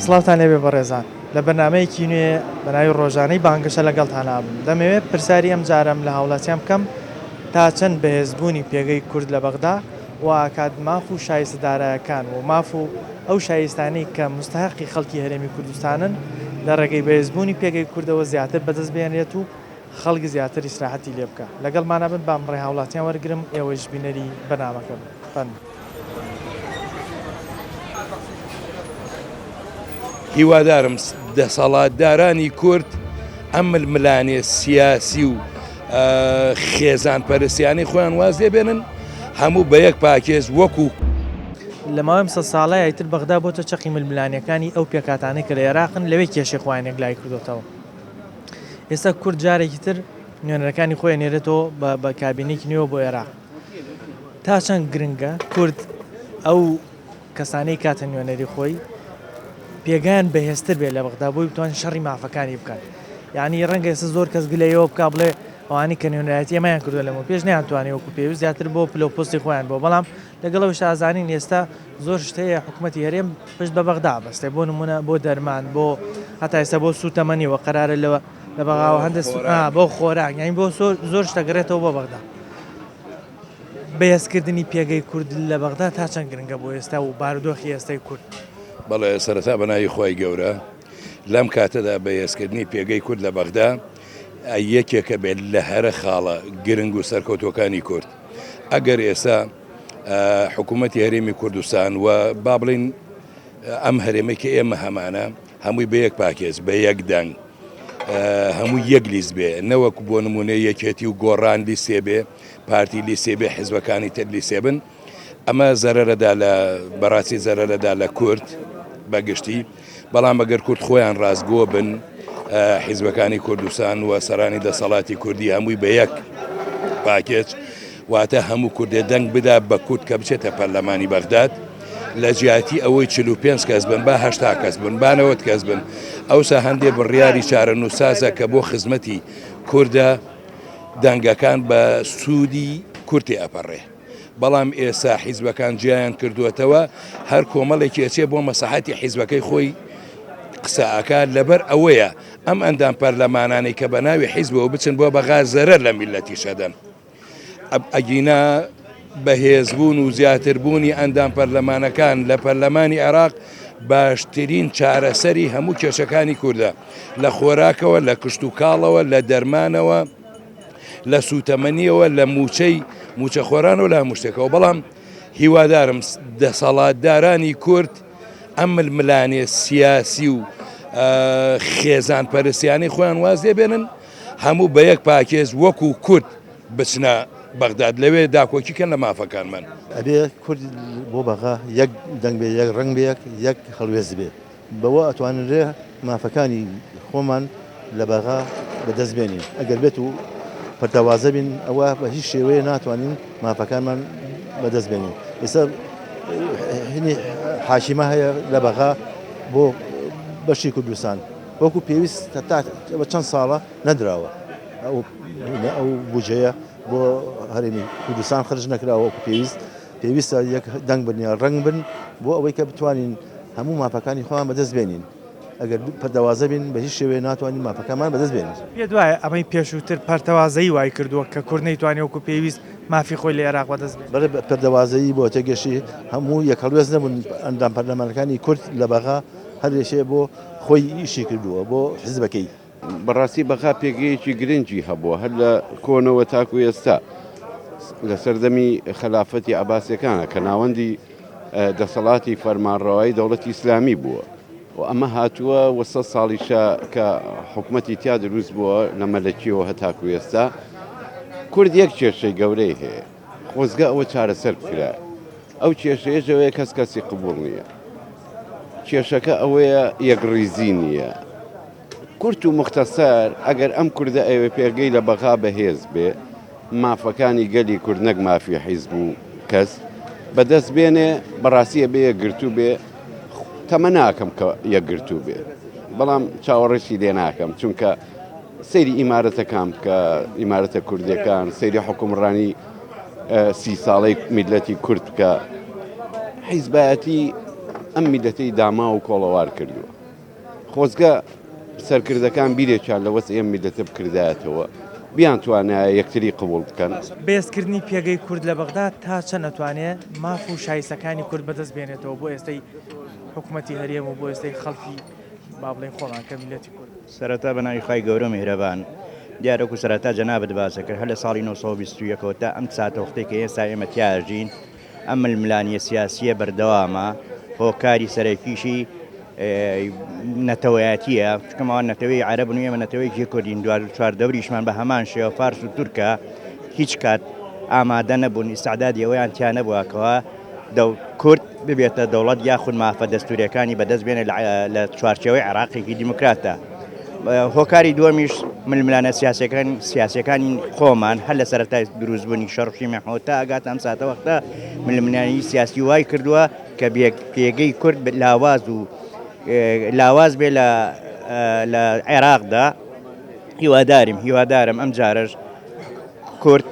سڵاوتان لێبێ بەڕێزان لە بەرنامەیەکی نوێ بە ناوی ڕۆژانەی بانگەشە لەگەڵتانا بم دەمەوێت پرسیاری ئەم جارەم لە هاوڵاتیان بکەم تا چەند بەهێزبوونی پێگەی کورد لە بەغدا وا ئەکات ماف و شایستە دارایەکان و ماف و ئەو شایستانەی کە موستەهەقی خەڵکی هەرێمی کوردستانن لە ڕێگەی بەهێزبوونی پێگەی کوردەوە زیاتر بەدەست بهێنرێت و خەڵک زیاتر ئیسراحەتی لێ بکا لەگەڵمانا بن با ڕای هاوڵاتیان وەرگرم ئێوەیش بینەری بەرنامەکە بن فەرموون. هیوادارم دەسەڵاتدارانی کورد ئەم ململانێ سیاسی و خێزان پەرستیانەی خۆیان واز لێ بێنن هەموو بە یەک پاکێز وەکو. لە ماوەی ئەم سەد ساڵەیا ئیتر بەغدا بۆتە چەقی ململانێکانی ئەو پێکهاتانەی کە لە ئێراقن لەوێ کێشەی خۆیان یەکلایی کردۆتەوە. ئێستا کورد جارێکی تر نوێنەرەکانی خۆی ئەنێرێتەوە بە کابینێکی نوێوە بۆ ئێراق. تا چەند گرنگە کورد ئەو کەسانەی کاتە نوێنەری خۆی پێگەیان بەهێزتر بێت لە بەغدا بۆی بتوان شەڕی مافەکانی بکەن یعنی ڕەنگە ئێستا زۆر کەس گلەیەوە بک بڵێ ئەوانی کە نوێنەرایەتی ئێمەیان کردو لەمە پێش نەیانتوانی وەکو پێویست زیاتر بۆ پلە و پۆستی خۆیان بۆ بەڵام لەگەڵ ئەوەش ئازانین ئێستا زۆر شت هەیە حکوومەتی هەرێم پشت بە بەغدا بەستێ بۆ نمونە بۆ دەرمان بۆ هەتا ئێستا بۆ سوتەمەنی وە قەرارە لەوە لە بەغاوە هەندە بۆ خۆراک یانی بۆ زۆر شتە گەڕێتەوە بۆ بەغدا. بەهێزکردنی پێگەی کورد لە بەغدا تا چەند گرنگە بۆ ئێستا و بارودۆخی ئێستای کورد؟ بەڵێ سەرەتا بە ناوی خوای گەورە لەم کاتەدا بەهێزکردنی پێگەی کورد لە بەغدا یەکێکە بێت لە هەرە خاڵە گرنگ و سەرکەوتوەکانی کورد ئەگەر ئێستا حکوومەتی هەرێمی کوردستان و با بڵین ئەم هەرێمەی کە ئێمە هەمانە هەمووی بە یەک پاکێج بە یەک دەنگ هەموو یەک لیست بێ نەوەک بۆ نمونە یەکێتی و گۆڕان لیستێ بێ پارتی لیستێ بێ حزبەکانی تر لیستێ بن ئەمە زەرەرەدا لە بەڕاستی زەرەرەدا لە کورد بەگشتی بەڵام ئەگەر کورد خۆیان ڕاستگۆ بن حیزبەکانی کوردستان و سەرانی دەسەڵاتی کوردی هەمووی بە یەک پاکێج واتە هەموو کوردێ دەنگ بدا بە کورد کە بچێتە پەرلەمانی بەغداد لە جیاتی ئەوەی 45 کەس بن با 80 کەس بن با 90 کەس بن ئەوسا هەندێ بڕیاری چارەنووسازە کە بۆ خزمەتی کوردە دەنگەکان بە سوودی کورد تێئەپەڕێ. بەڵام ئێستا حیزبەکان جیایان کردووەتەوە هەر کۆمەڵێکی ئەچێ بۆ مەسەحەتی حیزبەکەی خۆی قسە ئەکات لەبەر ئەوەیە ئەم ئەندام پەرلەمانانەی کە بە ناوی حیزبەوە بچن بۆ بەغا زەرەر لە میللەتیش ئەدەن ئەگینا بەهێزبوون و زیاتربوونی ئەندام پەرلەمانەکان لە پەرلەمانی عێراق باشترین چارەسەری هەموو کێشەکانی کوردە لە خۆراکەوە لە کشت و کاڵەوە لە دەرمانەوە لە سوتەمەنیەوە لە موچەی موچەخۆرانەوە لە هەموو شتێکەوە بەڵام هیوادارم دەسەڵاتدارانی کورد ئەم ململانێ سیاسی و خێزان پەرستیانەی خۆیان واز لێ بێنن هەموو بە یەک پاکێز وەکو کورد بچنە بەغداد لەوێ داکۆکی کەن لە مافەکانمان. ئەبێ کورد بۆ بەغا یەک دەنگ بێ یەک ڕەنگ بێ یەک هەڵوێست بێ. بەوە ئەتوانرێ مافەکانی خۆمان لە بەغا بەدەست بێنین، ئەگەر بێت و پەرتەوازە بین ئەوە بە هیچ شێوەیە ناتوانین مافەکانمان بەدەست بێنین. ئێستا هینی حاکیمە هەیە لە بەغا بۆ بەشی کوردستان وەکو پێویست تا چەند ساڵە نەدراوە ئەو بودجەیە بۆ هەرێمی کوردستان خرج نەکراوە وەکو پێویست. پێویستە یەک دەنگ بن یا ڕەنگ بن بۆ ئەوەی کە بتوانین هەموو مافەکانی خۆمان بەدەست بێنین ئەگەر پەردەوازە بین بە هیچ شێوەیە ناتوانین مافەکانمان بەدەست بێنین. پێت وایە ئەمەی پێشووتر پەرتەوازەیی وای کردووە کە کورد نەیتوانی وەکو پێویست مافی خۆی لە ئێراق بەدەست بێنێت؟ بەڵێ پەردەوازەیی بۆ تێگەشی هەموو یەک هەڵوێست نەبوون ئەندام پەرلەمانەکانی کورد لە بەغا هەر یەکێ بۆ خۆی ئیشی کردووە بۆ حزبەکەی. بەڕاستی بەغا پێگەیەکی گرنگی هەبووە هەر لە کۆنەوە تاکو ئێستا لە سەردەمی خەلافەتی عەباسیەکانە کە ناوەندی دەسەڵاتی فەرمانڕەوایی دەوڵەتی ئیسلامی بووە و ئەمە هاتووە و سە ساڵیشە کە حکوومەتی تیا دروست بووە لە مەلەکیەوە هەتاکو ئێستا کورد یەک کێشەی گەورەی هەیە خۆزگە ئەوە چارەسەر بکرا ئەو کێشەیەش ئەوەیە کەس کەسی قبوڵ نییە کێشەکە ئەوەیە یەکڕیزی نییە کورت و موختەسەر ئەگەر ئەم کوردە ئەیەوێ پێگەی لە بەغا بەهێز بێ مافەکانی گەلی کورد نەک مافی حیزب و کەس بەدەست بێنێ بەڕاستی ئەبێ یەکگرتوو بێ تەمە ناکەم کە یەکگرتوو بێ بەڵام چاوەڕێشی لێ ناکەم چونکە سەیری ئیمارەتەکان بکە ئیمارەتە کوردیەکان سەیری حکومڕانی سی ساڵەی میلەتی کورد بکە حیزبایەتی. ئەم میلەتەی داماو و کۆڵەوار کردووە. خۆزگە سەرکردەکان بیرێکیان لە وەزعی ئەم میللەتە بکردایەتەوە، بیانتوانایە یەکتری قبوڵ بکەن. بەهێزکردنی پێگەی کورد لە بەغدا تا چەند ئەتوانێ ماف و شایستەکانی کورد بەدەست بێنێتەوە بۆ ئێستەی حکومەتی هەرێم و بۆ ئێستەی خەڵکی با بڵێین خۆمان کە میللەتی کورد؟ سەرەتا بە ناوی خوای گەورە و میهرەبان. دیارە وەکو سەرەتا جەنابت باست کرد هەر لە ساڵی 921 ەوە تا ئەم ساتەوەختەی کە ئێستا ئێمە تیا ئەژین ئەم ململانیە سیاسیە بەردەوامە، هۆکاری سەرەکیشی نەتەوەیەتیە، چونکە ئەوان نەتەوەی عەرەبن و ئێمە نەتەوەیەکی کوردین، چواردەوریشمان بە هەمان شێوە فارس و تورکە، هیچ کات ئامادە نەبوون، ئیستعدادی ئەوەیان تیا نەبووە کەوا کورد ببێتە دەوڵەت یاخود مافە دەستوریەکانی بەدەست بێنێت لە چوارچێوەی عێراقێکی دیموکراتدا. هۆکاری دووەمیش ململانە سیاسەکان سیاسەکانی خۆمان هەر لە سەرەتای دروستبوونی شەڕشی مەحمود تا ئەگات ئەم ساتەوەختە ململانی سیاسی وای کردووە کە پێگەی کورد لاواز و لاواز بێ لە لە عێراقدا هیوادارم هیوادارم ئەم جارەش کورد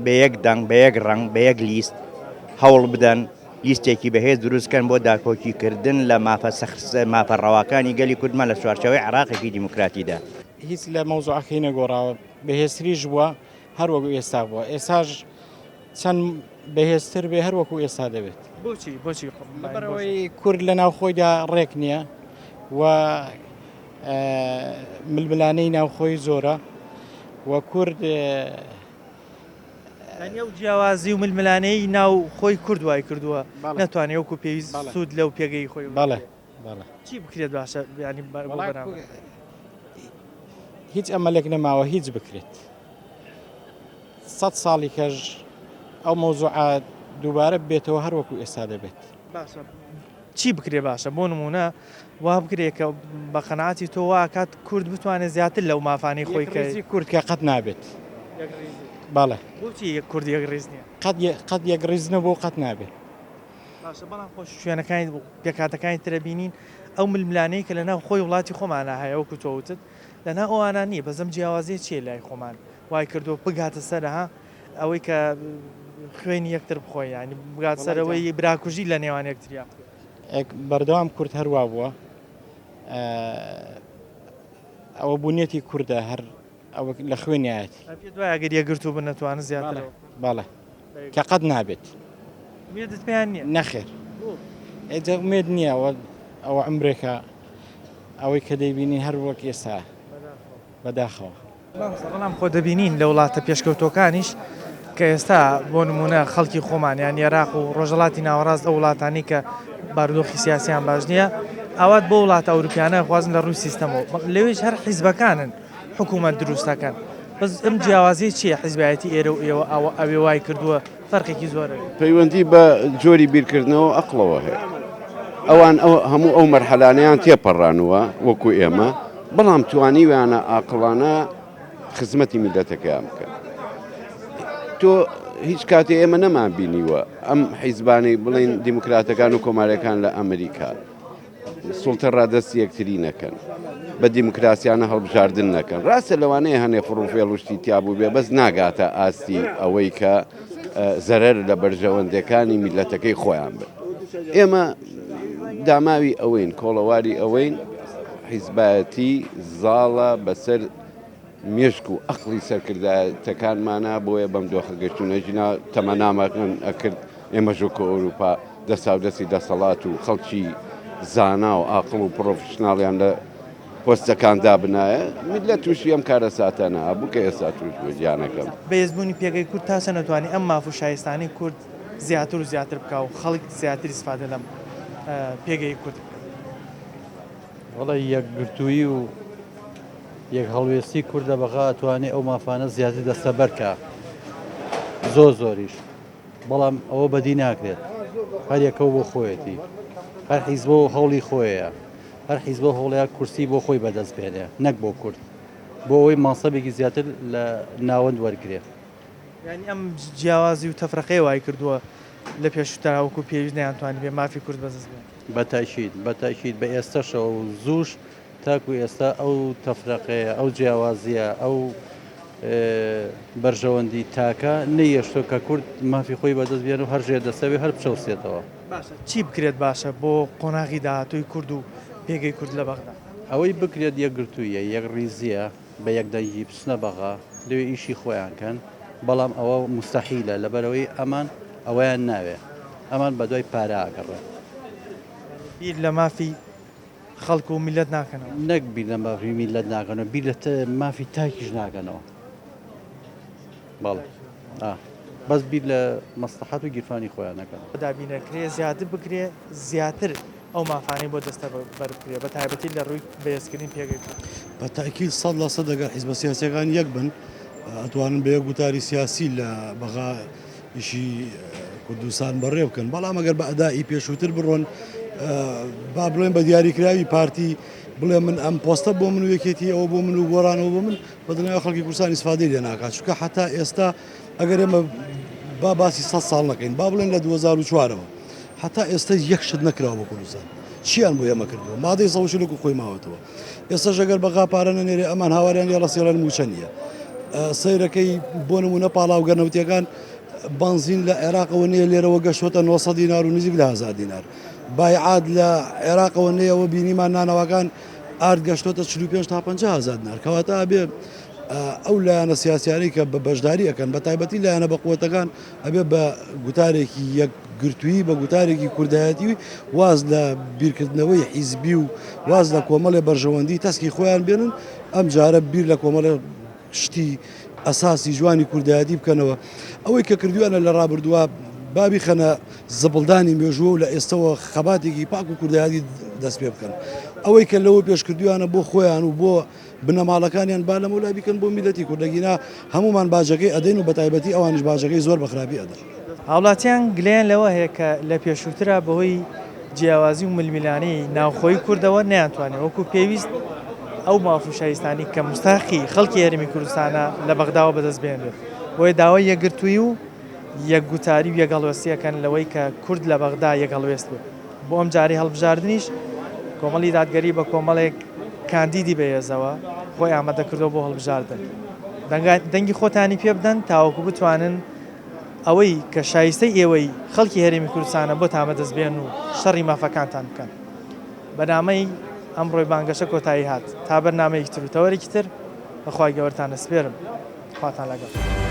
بە یەک دەنگ بە یەک ڕەنگ بە یەک لیست هەوڵ بدەن لیستێکی بەهێز دروست کەن بۆ داکۆکی کردن لە مافە مافە ڕەواکانی گەلی کوردمان لە چوارچێوەی عێراقێکی دیموکراتیدا. هیچ لە مەوزوعەکەی نەگۆڕاوە، بەهێزتریش بووە هەر وەکو ئێستا بووە، ئێستاش چەند بەهێزتر بێ هەر وەکو ئێستا دەبێت. بۆچی؟ بۆچی؟ لەبەرئەوەی کورد لە ناوخۆیدا ڕێک نییە و ململانێی ناوخۆی زۆرە و کورد یانی ئەو جیاوازی و ململانێی ناو خۆی کورد وای کردووە نەتوانێت وەکو پێویست سوود لەو پێگەی خۆی بەڵێ بەڵێ چی بکرێت باشە ینی هیچ ئەمەلێک نەماوە هیچ بکرێت سە ساڵی کەش ئەو مەوزوعات دووبارە بێتەوە هەروەکو ئێستا دەبێت باشە چی بکرێ باشە بۆ نمونە وا بکرێ کە بە قەناعەتی تۆ وا کات کورد بتوانێت زیاتر لەو مافانەی خۆی کە یەکڕیزی کورد کە قەت نابێت. یەکڕیزی. بەڵێ. بۆچی کورد یەکڕیز نییە؟ قەت قەت یەکڕیز نەبوو و قەت نابێ. باشە بەڵام خۆ شوێنەکانی پێکهاتەکانی ترە بینین ئەو ململانێی کە لەناو خۆی وڵاتی خۆمانا هەیە وەکو تۆ وتت لەناو ئەوانا نییە بەس ئەم جیاوازیە چییە لای خۆمان وای کردووە بگاتە سەر ها ئەوەی کە خوێنی یەکتر بخۆین یانی بگات سەر ئەوەی براکوژی لە نێوان یەکتریا بکرێت. بەردەوام کورد هەر وا بووە ئەوە بوونیەتی کوردە هەر ئەوە لە خوێنیایەتی. پێت وایە ئەگەر یەکگرتوو بن نەتوانن زیاتر؟ بەڵێ کە قەت نابێت. ئومێدت پێیان نییە؟ نەخێر ئێجا ئومێد نییە ئەوە عومرێکە ئەوەی کە دەیبینین هەر وەک ئێستا بەداخەوە. مامۆستا بەڵام خۆ دەبینین لە وڵاتە پێشکەوتووەکانیش کە ئێستا بۆ نمونە خەڵکی خۆمان یان عێراق و ڕۆژهەڵاتی ناوەڕاست ئەو وڵاتانی کە بارودۆخی سیاسیان باش نییە ئاوات بۆ وڵاتە ئەوروپیانە خوازن لە ڕووی سیستەمەوە لەوێش هەر حیزبەکانن حکوومەت دروستەکەن بەس ئەم جیاوازی چییە حیزبایەتی ئێرە و ئێوە ئەوە ئەوێ وای کردووە فەرقێکی زۆرە پەیوەندی بە جۆری بیرکردنەوە ئەقڵەوە هەیە ئەوان ئەو هەموو ئەو مەرحەلانەیان تێپەڕانووە وەکو ئێمە بەڵام توانیویانە ئاقڵانە خزمەتی میلەتەکەیان بکەن. تۆ هیچ کاتێ ئێمە نەمان بینیوە ئەم حیزبانەی بڵین دیموکراتەکان و کۆمارەکان لە ئەمریکا سوڵتە ڕادەستی یەکتری نەکەن بە دیموکراسیانە هەڵبژاردن نەکەن ڕاستە لەوانەیە هەنێ فڕوفێڵ و شتی تیا بوو بێ بەس ناگاتە ئاستی ئەوەی کە زەرەر لە بەرژەوەندەکانی میلەتەکەی خۆیان بن ئێمە داماوی ئەوەین کۆڵەواری ئەوەین حیزبایەتی زاڵە بەسەر مێشک و ئەقڵی سەرکردایەتەکانمانە بۆیە بەم دۆخە گەشتوونە ژینا تەمەنامەکان ئەکرد ئێمەش وەکو ئەوروپا دەساودەستی دەسەڵات و خەڵکی زانا و ئاقڵ و پڕۆفیشناڵیان لە پۆستەکان دابنایە میللەت تووشی ئەم کارەساتە نەئەبوو کە ئێستا تووش بووە گیانەکەم. بەهێزبوونی پێگەی کورد تا چەند ئەتوانی ئەم ماف و شایستانەی کورد زیاتر و زیاتر بکا و خەڵک زیاتر ئیسفادە لەم پێگەی کورد بکا؟ وەڵا یەکگرتوویی و یەک هەڵوێستی کورد لە بەغا ئەتوانێ ئەو مافانە زیاتر دەستەبەر کا زۆر زۆریش بەڵام ئەوە بەدی ناکرێت هەر یەکەو بۆ خۆیەتی هەر حیزبە و هەوڵی خۆیە هەر حیزبە هەوڵەیە کورسی بۆ خۆی بەدەست بێنێ نەک بۆ کورد بۆ ئەوەی مەنسەبێکی زیاتر لە ناوەند وەرگێ. یانی ئەم جیاوازی و تەفرەقەیە وای کردووە لە پێشووترا وەکو پێویست نەیانتوانیبێ مافی کورد بەدەست بێنن. بە تەئکید، بە تەئکید بە ئێستەشەوە و زووش تاکو ئێستا ئەو تەفرەقەیە، ئەو جیاوازییە، ئەو. بەرژەوەندی تاکە نەیەشتۆ کە کورد مافی خۆی بەدەست بێن و هەر ژێر دەستەوێ هەر بچەوسێتەوە. باشە چی بکرێت باشە بۆ قۆناغی داهاتووی کورد و پێگەی کورد لە بەغدا؟ ئەوەی بکرێت یەکگرتوویە، یەکڕیزییە، بە یەکدەنگی بچنە بەغا لەوێ ئیشی خۆیان کەن، بەڵام ئەوە موستەحیلە لەبەرئەوەی ئەمان ئەوەیان ناوێ، ئەمان بەدوای پارە ئەگەڕێن. بیر لە مافی خەڵک و میللەت ناکەنەوە. نەک بیر لە مافی میللەت ناکەنەوە، بیر لە مافی تاکیش ناکەنەوە. بەڵێ ئا بەس بیر لە مەسڵەحەت و گیرفانی خۆیان ئەکەنەوە. دابینەکرێ زیاتر بکرێ زیاتر ئەو مافانەی بۆ دەستەبەر بکرێ بە تایبەتی لە ڕووی بەهێزکردنی پێگەی کورد. بە تەئکید 100% ئەگەر حیزبە سیاسیەکان یەک بن ئەتوانن بە یەک گوتاری سیاسی لە بەغا ئیشی کوردستان بەڕێ بکەن بەڵام ئەگەر بە ئەدائی پێشووتر بڕۆن با بڵێن بە دیاریکراوی پارتی بڵێ من ئەم پۆستە بۆ من و یەکێتی ئەوە بۆ من و گۆڕانەوە بۆ من بە دڵنیایەوە خەڵکی کوردستان ئیسفادەی لێ ناکات چونکە حتا ئێستا ئەگەر ئێمە با باسی 100 ساڵ نەکەین با بڵێن لە 2004ەوە حتا ئێستا یەک شت نەکراوە بۆ کوردستان چیان بۆ ئێمە کردووە مادەی 140 وەکو خۆی ماوەتەوە ئێستاش ئەگەر بەغا پارە نەنێرێ ئەمان هاواریان لێ ڕەسیڵێن مووچە نییە سەیرەکەی بۆ نمونە پاڵاوگە نەوتیەکان بەنزین لە عێراقەوە نییە لێرەوە گەشتوەتە 900 دینار و نزیک لە 1000 دینار بایعات لە عێراقەوە نەیەوە بینیمان نانەواکان ئارد گەشتۆتە 45 تا 50 هزار دینار کەواتە ئەبێ ئەو لایەنە سیاسیانەی کە بە بەشداری ئەکەن بە تایبەتی لایەنە بەقوەتەکان ئەبێ بە گوتارێکی یەکگرتوویی بە گوتارێکی کوردایەتی واز لە بیرکردنەوەی حیزبی و واز لە کۆمەڵێ بەرژەوەندی تەسکی خۆیان بێنن ئەم جارە بیر لە کۆمەڵێ شتی ئەساسی جوانی کوردایەتی بکەنەوە ئەوەی کە کردویانە لە ڕابردووە بابی خەنە زبڵدانی مێژووە و لە ئێستەوە خەباتێکی پاک و کوردایەتی دەست پێ بکەن ئەوەی کە لەوە پێش کردویانە بۆ خۆیان و بۆ بنەماڵەکانیان با لەمەولا بیکەن بۆ میللەتی کورد ئەگینا هەموومان باجەکەی ئەدەین و بەتایبەتی ئەوانیش باجەکەی زۆر بەخراپی ئەدەن. هاوڵاتیان گلەیان لەوە هەیە کە لە پێشووترا بەهۆی جیاوازی و ململانێی ناوخۆیی کوردەوە نەیانتوانیوە وەکو پێویست ئەو ماف و شایستانەی کە موستەحەقی خەڵکی هەرێمی کوردستانە لە بەغداوە بەدەست بهێنرێت بۆیە داوای یەکگرتوویی و یەکگوتاری و یەکهەڵوێستی ئەکەن لەوەی کە کورد لە بەغدا یەکهەڵوێست بێت. بۆ ئەم جارەی هەڵبژاردنیش کۆمەڵی دادگەری بە کۆمەڵێک کاندیدی بەهێزەوە خۆی ئامادە کردووە بۆ هەڵبژاردن. دەنگی خۆتانی پێ بدەن تاوەکو بتوانن ئەوەی کە شایستەی ئێوەی خەڵکی هەرێمی کوردستانە بۆتان بەدەست بێن و شەڕی مافەکانتان بکەن. بەرنامەی ئەمڕۆی بانگەشە کۆتایی هات. تا بەرنامەیەکی تر و تەوەرێکی تر بە خوای گەورەتان ئەسپێرم. خواتان لەگەڵ.